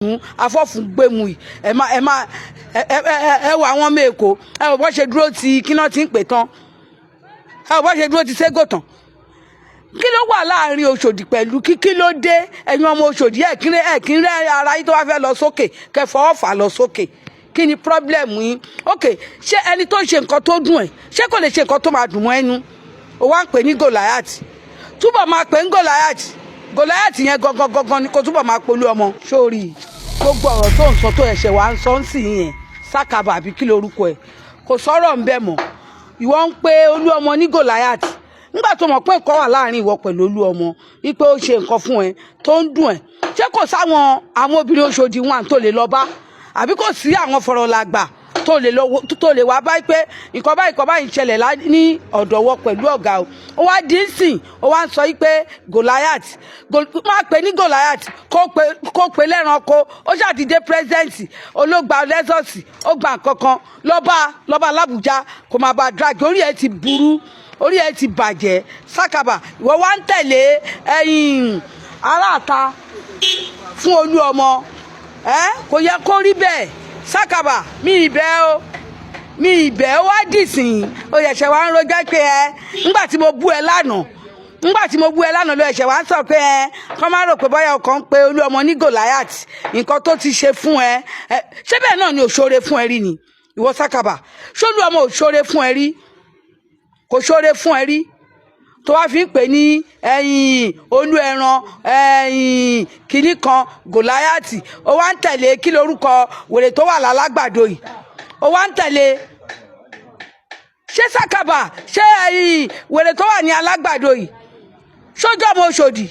Òpònú afọ́fúngbẹ̀mù yìí, ẹ má ẹ má ẹ ẹ ẹ wọ àwọn ọmọ Èkó. Ẹ wò bó ṣe dúró ti kí náà ti ń pè tán. Ẹ wò bó ṣe dúró ti Ségò tán. Kí ló wà láàrin Òṣòdì pẹ̀lú kí ló dé? Ẹ̀yin ọmọ Òṣòdì, ẹ̀ kí rẹ́ ara yín tó wá fẹ́ lọ sókè, kẹ́ fọwọ́ fà lọ sókè. Kí ni problem yín? Ok, ṣé ẹni tó ń ṣe nǹkan tó dùn ẹ̀, ṣé kò lè ṣe nǹkan tó máa dùn mọ́ ẹnu? Ó wá ń pè ní Goliath. Túbọ̀ máa pè ní Goliath. Goliath yẹn gangan gangan ni kò túbọ̀ máa polú ọmọ sórí. Gbogbo ọ̀rọ̀ tó ń sọ, tó ẹ̀ṣẹ̀ wà ń sọ ń sì yẹn, Sákàbà àbí kí lorúkọ ẹ̀, kò sọ̀rọ̀ ń bẹ̀ mọ́. Ìwọ ń pe Olú Ọmọ ní Goliath nígbà tó mọ̀ pé nǹkan wà láàrin ìwọ pẹ̀lú Olú Ọmọ, wípé ó ṣe nǹkan fún ẹ tó ń dùn ẹ. Ṣé kò sáwọn àwọn obìnrin Oṣòdì wọn tó lè lọ bá, àbí kò sí àwọn fọ̀rọ̀làgbà tó lè lọ, tó lè wá báyìí pé nǹkan báyìí, nǹkan báyìí ń ṣẹlẹ̀ ní ọ̀dọ̀ wọ pẹ̀lú ọ̀gá o? Ó wá dín sìn, ó wá ń sọ yìí pé Goliath. Máa pè ní Goliath, kó pe lẹ́ranko. Ó ṣàdìdé president olóògbà Lexus, ó gba nǹkan kan lọ́ba lọ́ba l'Àbújá, kó máa bá drag. Orí ẹ̀ ti burú, orí ẹ̀ ti bàjẹ́. Sákàbà, ìwọ wá ń tẹ̀lé ẹ̀yìn aráàta fún Olú Ọmọ ẹ. Kò yẹ kó rí bẹ́ẹ̀. Sákàbà, mi ìbẹ́ o, mi ìbẹ́ ó. Wá dìsìn, ó yẹ̀ṣẹ̀ wá ń rojọ́ pé ẹ ńgbà tí mo bú ẹ lánàá, ńgbà tí mo bú ẹ lánàá ló ẹ̀ṣẹ̀ wá ń sọ pé ẹ kọ́ máa rò pé bóyá ọkàn ń pe Olú Ọmọ ní Goliath, nǹkan tó ti ṣe fún ẹ. Ṣé bẹ́ẹ̀ náà ni òṣòre fún ẹ rí ni? Ìwọ Sákàbà, ṣólú ọmọ òṣòre fún ẹ rí? Kò ṣóre fún ẹ rí tó wá fi ń pè ní ẹ̀yìn olú ẹran, ẹ̀yìn kìíní kan Gòláyàtì. Ó wá ń tẹ̀lé kí lorúkọ wèrè tó wà lálágbàdo yìí, ó wá ń tẹ̀lé. Ṣé Sákàbà, ṣé ẹ̀yìn wèrè tó wà ní alágbàdo yìí, sójú ọmọ Òṣòdì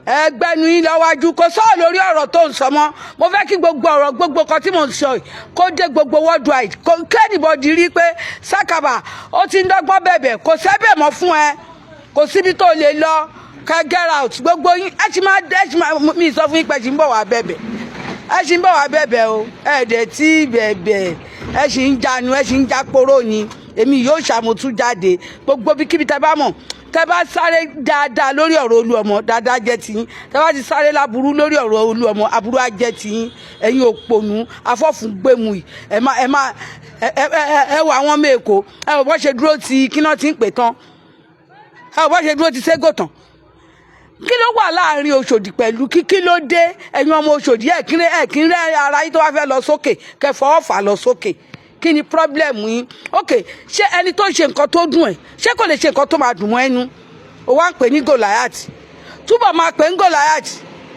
ẹgbẹ́nu yín lọ́wájú, kò sọ̀rọ̀ lórí ọ̀rọ̀ tó ń sọ mọ́. Mo fẹ́ kí gbogbo ọ̀rọ̀, gbogbo kan tí mò ń sọ yìí, kó dé gbogbo worldwide, kó kí anybody rí pé Sákàbà ó ti ń dọ́gbọ́n bẹ̀bẹ̀. Kò sẹ́bẹ̀ mọ́ fún ẹ, kò síbi tó lè lọ. Ká get out, gbogbo yín. Ẹ ti máa, ẹ ti máa mi sọ fún yín pé ẹ ti ń bọ̀ wá bẹ̀bẹ̀, ẹ sì ń bọ̀ wá bẹ̀bẹ̀ o. Ẹ dẹ̀ tí bẹ̀bẹ̀, ẹ sì ń janu, ẹ sì ń jáporó ni. Èmi yóò ṣàmùtú jáde. Gbogbo bíkíbi tẹ bá mọ̀, tẹ bá sáré dáadáa lórí ọ̀rọ̀ Olú Ọmọ, dáadáa jẹ́ tiyín. Tẹ bá ti sáré láburú lórí ọ̀rọ̀ Olú Ọmọ, aburú á jẹ́ tiyín. Ẹ̀yin òpònú afọ́fúngbẹ̀mù yìí, ẹ má ẹ má ẹ ẹ ẹ wọ àwọn ọmọ Èkó. Ẹ wò bó ṣe dúró ti kí náà ti ń pè tán. Ẹ wò bó ṣe dúró ti Ségò tán. Kí ló wà láàrin Òṣòdì pẹ̀lú kí ló dé? Ẹ̀yin ọmọ Òṣòdì, ẹ̀ kí rẹ́ ara yín tó wá fẹ́ lọ sókè, kẹ́ fọwọ́ fà lọ sókè. Kí ni problem yín? Ok, ṣé ẹni tó ń ṣe nǹkan tó dùn ẹ̀, ṣé kò lè ṣe nǹkan tó máa dùn mọ́ ẹnu? Ó wá ń pè ní Goliath. Túbọ̀ máa pè ní Goliath.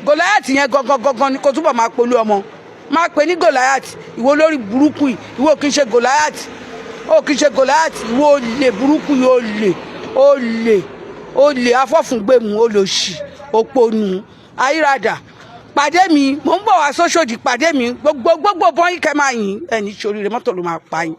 Goliath yẹn gangan gangan ni kò túbọ̀ máa polú ọmọ, máa pè ní Goliath. Ìwọ lórí burúkú yìí, ìwọ kì í ṣe Goliath, ó kì í ṣe Goliath. Ìwọ olè burúkú yìí, olè, olè, olè afọ́fúngbẹ̀mù, olòṣì, òpònú ayírádà. Pàdé mi, mò ń bọ̀ wá sóṣòdì. Pàdé mi. Gbogbo gbogbo bọ́yìn kẹ́ máa yìn ẹni sóríire, mọ́tò ló máa pa yín.